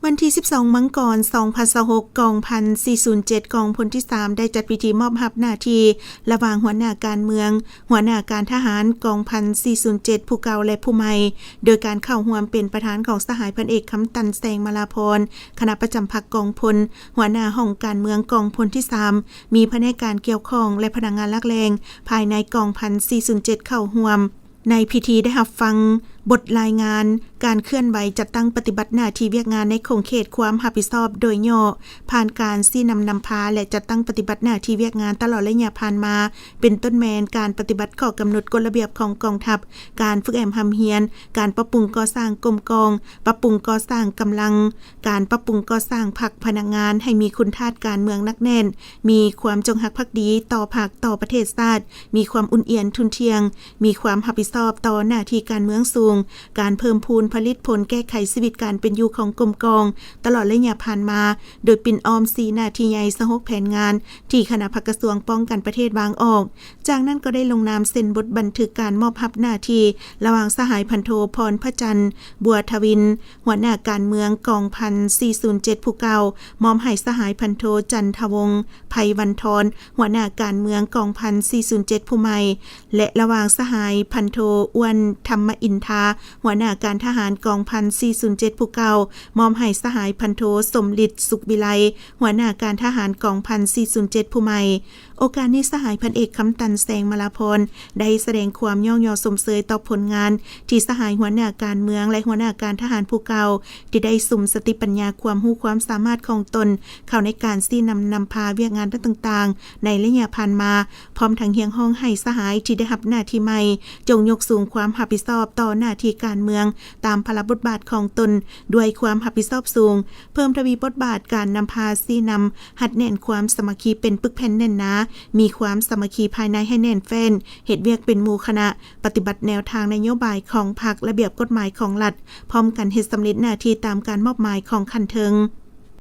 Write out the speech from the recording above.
ວັນທີສິບສອງ ມັງກອນ ສອງພັນຊາວຫົກ ກອງພັນສີ່ສູນເຈັດ ກອງພົນທີສາມ ໄດ້ຈັດພິທີມອບຮັບໜ້າທີ່ລະຫວ່າງຫົວໜ້າການເມືອງ, ຫົວໜ້າການທະຫານກອງພັນສີ່ສູນເຈັດ ຜູ້ເກົ່າ ແລະ ຜູ້ໃໝ່, ໂດຍການເຂົ້າຮ່ວມເປັນປະທານຂອງສະຫາຍພັນເອກ ຄຳຕັນ ແສງມາລາພອນ, ຄະນະປະຈຳພັກກອງພົນ, ຫົວໜ້າຫ້ອງການເມືອງກອງພົນທີສາມ, ມີພະແນກການກ່ຽວຂ້ອງ ແລະ ພະນັກງານຫຼັກແຫຼ່ງພາຍໃນກອງພັນສີ່ສູນເຈັດ ເຂົ້າຮ່ວມ. ໃນພິທີໄດ້ຮັບຟັງບົດລາຍງານການເຄື່ອນໄຫວຈັດຕັ້ງປະຕິບັດໜ້າທີ່ວຽກງານໃນຂົງເຂດຄວາມຮັບຜິດຊອບໂດຍຫຍໍ້, ຜ່ານການຊີ້ນຳນຳພາ ແລະ ຈັດຕັ້ງປະຕິບັດໜ້າທີ່ວຽກງານຕະຫຼອດໄລຍະຜ່ານມາ, ເປັນຕົ້ນແມ່ນການປະຕິບັດຂໍ້ກຳນົດກົດລະບຽບຂອງກອງທັບ, ການຝຶກແອມຮ່ຳຮຽນ, ການປັບປຸງກໍ່ສ້າງກົມກອງ, ປັບປຸງກໍ່ສ້າງກຳລັງ, ການປັບປຸງກໍ່ສ້າງພັກພະນັກງານໃຫ້ມີຄຸນທາດການເມືອງໜັກແໜ້ນ, ມີຄວາມຈົງຮັກພັກດີຕໍ່ພັກ, ຕໍ່ປະເທດຊາດ, ມີຄວາມອຸ່ນອຽນທຸ່ນທ່ຽງ, ມີຄວາມຮັບຜິດຊອບຕໍ່ໜ້າທີ່ການເມືອງສູງ, ການເພີ່ມພູນຜະລິດຜົນແກ້ໄຂຊີວິດການເປັນຢູ່ຂອງກົມກອງຕະຫຼອດໄລຍະຜ່ານມາ, ໂດຍປິ່ນອ້ອມສີ່ໜ້າທີ່ໃຫຍ່ ຊາວຫົກແຜນງານ ທີ່ຄະນະພັກກະຊວງປ້ອງກັນປະເທດວາງອອກ. ຈາກນັ້ນກໍໄດ້ລົງນາມເຊັນບົດບັນທຶກການມອບຮັບໜ້າທີ່ລະຫວ່າງສະຫາຍພັນໂທ ພອນພະຈັນ ບົວທະວິນ, ຫົວໜ້າການເມືອງກອງພັນສີ່ສູນເຈັດ ຜູ້ເກົ່າ, ມອບໃຫ້ສະຫາຍພັນໂທ ຈັນທະວົງ ໄພວັນທອນ, ຫົວໜ້າການເມືອງກອງພັນສີ່ສູນເຈັດ ຜູ້ໃໝ່ ແລະ ລະຫວ່າງສະຫາຍພັນໂທ ອ້ວນ ທຳມະອິນທາ, ຫົວໜ້າການທະຫານກອງພັນສີ່ສູນເຈັດ ຜູ້ເກົ່າ, ມອບໃຫ້ສະຫາຍພັນໂທ ສົມລິດ ສຸກວິໄລ, ຫົວໜ້າການທະຫານກອງພັນສີ່ສູນເຈັດ ຜູ້ໃໝ່. ໂອກາດນີ້ ສະຫາຍພັນເອກ ຄຳຕັນ ແສງມາລາພອນ ໄດ້ສະແດງຄວາມຍ້ອງຍໍຊົມເຊີຍຕໍ່ຜົນງານທີ່ສະຫາຍຫົວໜ້າການເມືອງ ແລະ ຫົວໜ້າການທະຫານຜູ້ເກົ່າ ທີ່ໄດ້ສຸມສະຕິປັນຍາ, ຄວາມຮູ້ຄວາມສາມາດຂອງຕົນ ເຂົ້າໃນການຊີ້ນຳນຳພາວຽກງານດ້ານຕ່າງໆໃນໄລຍະຜ່ານມາ, ພ້ອມທັງຮຽກຮ້ອງໃຫ້ສະຫາຍທີ່ໄດ້ຮັບໜ້າທີ່ໃໝ່ ຈົ່ງຍົກສູງຄວາມຮັບຜິດຊອບຕໍ່ໜ້າທີ່ການເມືອງຕາມພາລະບົດບາດຂອງຕົນດ້ວຍຄວາມຮັບຜິດຊອບສູງ, ເພີ່ມທະວີບົດບາດການນຳພາຊີ້ນຳ, ຮັດແໜ້ນຄວາມສາມັກຄີເປັນປຶກແຜ່ນແໜ້ນໜາ, ມີຄວາມສາມັກຄີພາຍໃນໃຫ້ແໜ້ນແຟ້ນ, ເຮັດວຽກເປັນໝູ່ຄະນະ, ປະຕິບັດແນວທາງນະໂຍບາຍຂອງພັກ, ລະບຽບກົດໝາຍຂອງລັດ, ພ້ອມກັນເຮັດສຳເລັດໜ້າທີ່ຕາມການມອບໝາຍຂອງຂັ້ນເທິງ.